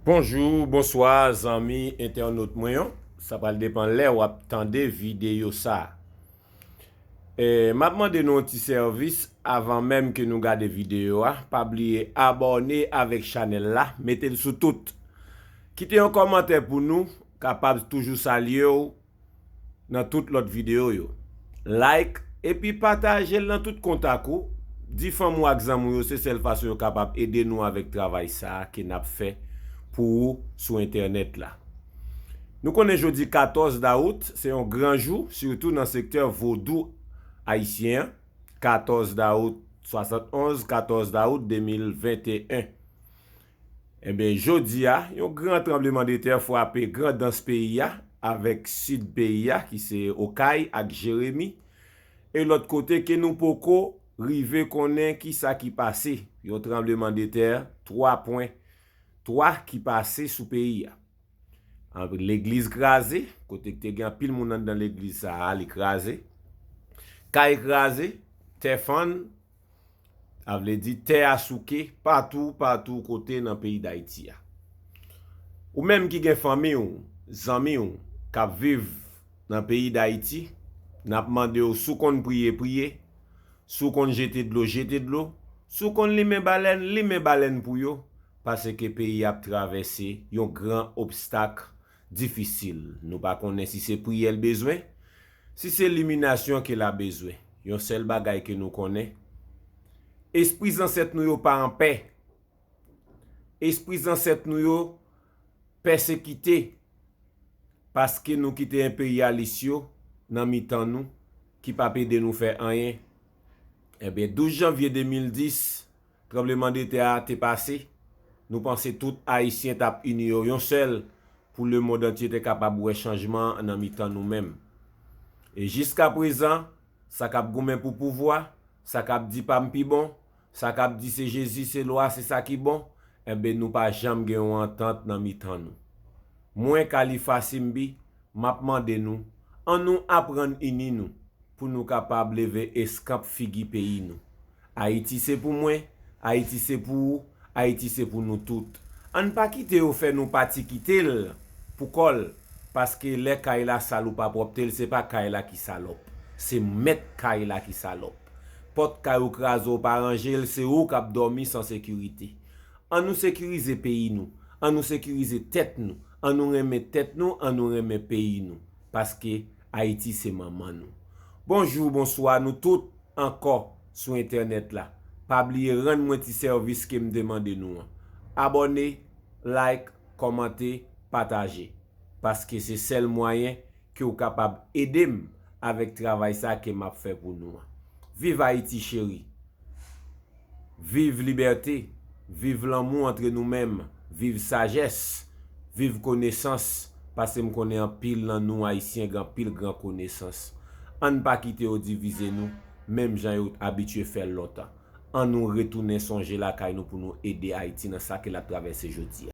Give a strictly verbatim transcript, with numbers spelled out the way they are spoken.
Bonjou, bonswa, zanmi entènot mwen yo. Sa pral depann lè w ap tande videyo sa a. E, m ap mande nou yon ti sèvis avan menm ke nou gade videyo a. Pa bliye abòne avèk chanèl la, mete l sou tout. Kite yon kòmantè pou nou kapab toujou salye w nan tout lòt videyo yo. Like epi pataje l nan tout kontak ou. Di fanmi w ak zanmi w yo se sèl fason yo kapab ede nou avèk travay sa a ke n ap fè pou ou sou entènèt la. Nou konnen jodi katòz dawout se yon gran jou, sitou nan sektè vodou ayisyen an. Katòz dawout swasannonz, katòz dawout de mil venteyen. Enben, jodi a, yon gran tranblemanntè frape Grandans peyi a avèk sid peyi a, ki se Okay ak Jeremi, e lòt kote ke nou poko rive konnen ki sa ki pase. Yon tranblemanntè twa pwen twa ki pase sou peyi a. An, legliz kraze, kote ki te gen anpil moun anndan legliz sa a, li kraze. Kay kraze, tè fann, a vle di tè a souke patou, patou kote nan peyi Dayiti a. Ou menm ki gen fanmi w, zanmi w, k ap viv nan peyi Dayiti, n ap mande w si w konn priye, priye, si w konn jete dlo, jete dlo, si w konn limen balèn, limen balèn pou yo, paske peyi a ap travèse yon gran obstak difisil. Nou pa konnen si se priyè l bezwen, si se liminasyon ke l ap bezwen. Yon sèl bagay ke nou konnen, espri zansèt nou yo pa anpè. Espri zansèt nou yo pèsekite paske nou kite enperyalis yo nan mitan nou ki p ap ede nou fè anyen. Enben, douz janvye de mil dis, tranblemanntè a te pase. Nou panse tout Ayisyen t ap ini yo yon sèl pou lemonn antye te kapab wè chanjman an nan mitan nou menm. E jiskaprezan, sa k ap goumen pou pouvwa, sa k ap di pa m pi bon, sa k ap di se Jezi, se lwa, se sa ki bon, enben nou pa janm gen yon antant nan mitan nou. Mwen, Khalifa Simbi, m ap mande nou, ann nou aprann ini nou pou nou kapab leve eskanp figi peyi nou. Ayiti se pou mwen, Ayiti se pou ou, Ayiti se pou nou tout. Ann pa kite yo fè nou pati kite l pou kò l, paske lè kay la sal ou pa pwòpte l, se pa kay la ki salòp, se mèt kay la ki salòp. Pòt kay ou kraze ou pa ranje l, se ou k ap dòmi san sekirite. Ann nou sekirize peyi nou, ann nou sekirize tèt nou, ann nou renmen tèt nou, ann nou renmen peyi nou, paske Ayiti se manman nou. Bonjou, bonswa nou tout ankò sou entènèt la. Pa bliye rann mwen ti sèvis ke m te mande nou an. Abòne, like, kòmante, pataje. Paske se sèl mwayen ke w kapab ede m avèk travay sa ke m ap fè pou nou an. Viv Ayiti cheri! Viv libète! Viv lanmou antre nou menm! Viv sajès! Viv konesans! Paske m konnen anpil nan nou Ayisyen gen anpil gran konesans. Ann pa kite yo divize nou, menm jan yo abitye fè l lontan. Ann nou retounen sonje lakay nou pou nou ede Ayiti nan sa ke l ap travèse jodi a.